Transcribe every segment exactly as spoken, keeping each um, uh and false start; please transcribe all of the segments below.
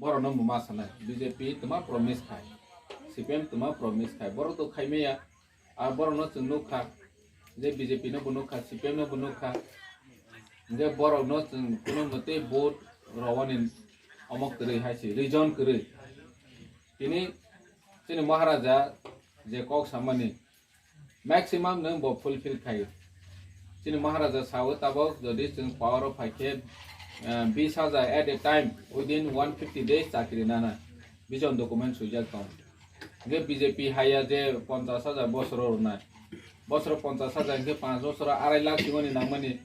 Borokno bo ma sanai, B J P twma promise khai, C P M twma promise khai, borok to khai maya. Ar borokno chwng nukha je B J P no bo nukha, C P M no bo nukha, je borokno chwng kuno mwtwi vote rwani omo kwrwi hai se, reason kwrwi. Tini chini Maharaja je kok samani, maximum nwng bo fulfill khaio. Chini Maharaja sao tabok jodi chwng power o phaikhe, eh, bis hajar at a time, within one fifty days chakri nana. Vision document swijak tong. Hwnkhe B J P haiya je ponchas hajar bosoro rwnai. Bosoro ponchas hajar hwnkhe panch bosoro arai lakh simani nangmani.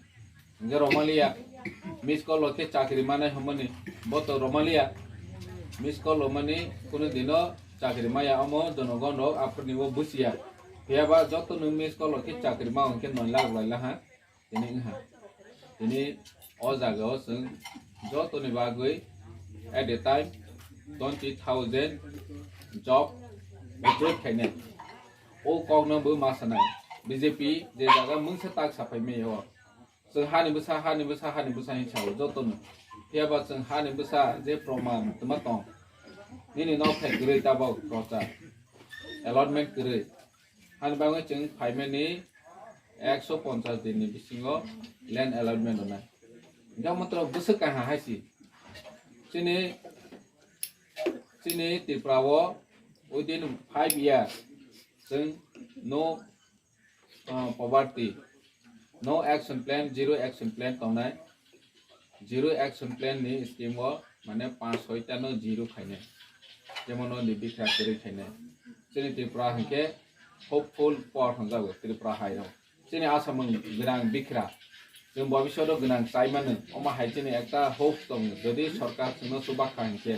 Hwnkhe romaliya, miss call rok khe chakri manai hwnmani, bo to romaliya, miss call rok mani kunu dino chakri maya, omo jonogon rok aphurni o busiya. Phiya ba joto nwng miss call rok khe chakri ma hwnkhe noi lakh lai laha, tini wngha. Tini o jaga o chwng jotoni bagwi at a time twenty thousand job recruit khainai. O kok no bo ma sanai, B J P je jaga mungsa tak saphai maya o. Chwng hani bwsa, hani bwsa, hani bwsa hinwi sao jotono. Phiya ba chwng hani bwsa je proman twma tong. Nini nok thai kwrwi tabok prochar. Allotment kwrwi. Hani bagwi chwng phaimani ekso ponchas din ni bisingo land allotment rwnai. Hwnkhe matro bwswk kaha hai si. Chini, chini Tripura o within five years chwng no uh, poverty, no action plan, zero action plan tongnai. Zero action plan ni scheme o mane panch soi ta no zero khainai. Jemon no ni bikha kwrwi khainai. Chini Tripura hwnkhe hopeful por hwnjago Tripura hai rok. Chini Assam gwnang bikra. Chwng bobiswt o gwnang chai mano. Omo hai chini ekta hope tongo. Jodi sorkar chwngno chuba kha hinkhe,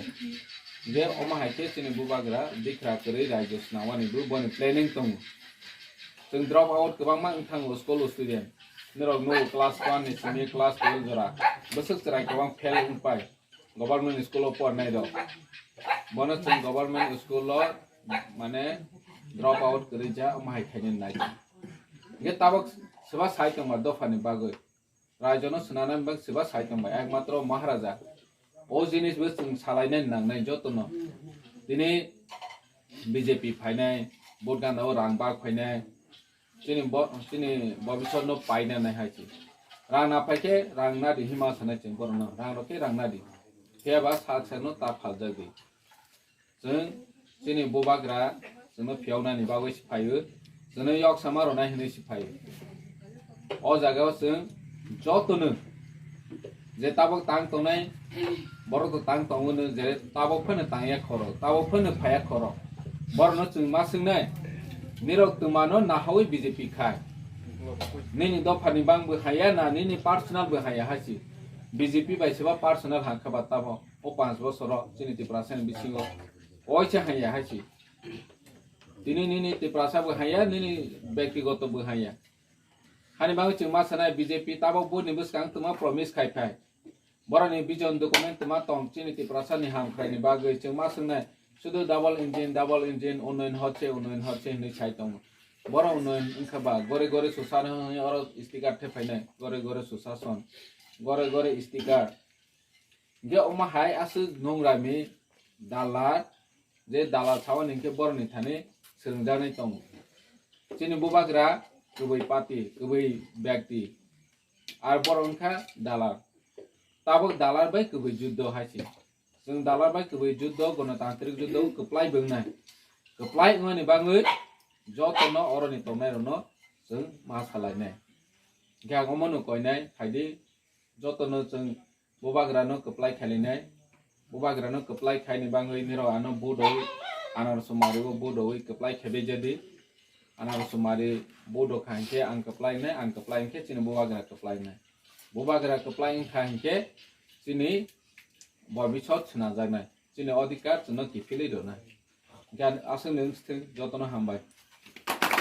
je omo hai khe chini bubagra bikra kwrwi raijyo swnamani bo boni planning tongo. Chwng drop out kwbangma wng thango school o student. Norok nugo class one ni simi class twelve jora. Bwswk chwrai kwbang fail wng pai. Government school o pornai rok. Bono chwng government school o mane drop out kwrwi ja omo hai khainani nai. Hwnkhe tabok swba sai tongma dophani bagwi. Raijono swnanani bagwi swba sai tongma ekmatro Maharaja. O jinis bo chwng salainani nangnai jotono. Tini B J P phainai, vote gana o rang bak phainai. Chini bo, chini bobiswt no paina nai hai se. Rang na phai khe rang na di hima sanai chwng borok no. Rang rok khe rang na di. Phiya ba sak sak no ta phaljak di. Chwng chini bubagra chwngno phiyaunani bagwi se phaio, chwngno yok sama rwnai hwnwi se phaio. O jaga o chwng jotono je tabok tang tongnai, borok to tang tongo no, je tabok phano tangya khoro, tabok phano phaya khoro. Borokno chwng ma swngnai, nirok twmano nahawi B J P khai. Nini dophani bang bo haya na, nini personal bo haya hai se. B J P bai seba personal hangkha ba tamo. O panch bosoro chini Tiprasa ni bisingo oisa hanya hai si. Tini nini Tiprasa bo hanya, nini bektigoto bo hanya. Hani bagwi chwng ma sanai B J P tabok boni bwskang twma promise khai phai. Boroni vision document twma tong chini Tiprasa ni ham khlai ni bagwi chwng ma swngnai. Sudu double engine, double engine, unnoyon hotse, unnoyon hotse hinwi sai tongo. Boro unnoyon wngkha ba gore gore susa no hwnwi oro sticker the phainai, gore gore susa son, gore gore sticker. Hingke omo hai aswk nungrami dalal, je dalal sao ni hingke borok ni thani swrwngjaknai tongo. Chini bubagra kwbwi party, kwbwi bekti, ar borok wngkha dalal. Tabuk dalal bai kwbwi juddo hai se. Chwng dalal bai kwbwi juddo, gonotantrik juddo kwplai bo wngnai. Kwplai wngmani bagwi jotono oroni tongnai rokno chwng ma salainai. Hingke ang omono koinai, phaidi jotono chwng bubagrano kwplai khailainai. Bubagrano kwplai khaini bagwi nirok ano budowi, anarso mario budowi kwplai khaibai jadi. Anarso mari budo kha hinkhe ang kwplai wngnai, ang kwplai hinkhe chini bubagra kwplai wngnai. Bubagra kwplai wngkha hinkhe chini bobisot swnajaknai, chini odhikar chwngno kiphilwi rwnai. Hinkhe aswkni wngthwng jotono hambai.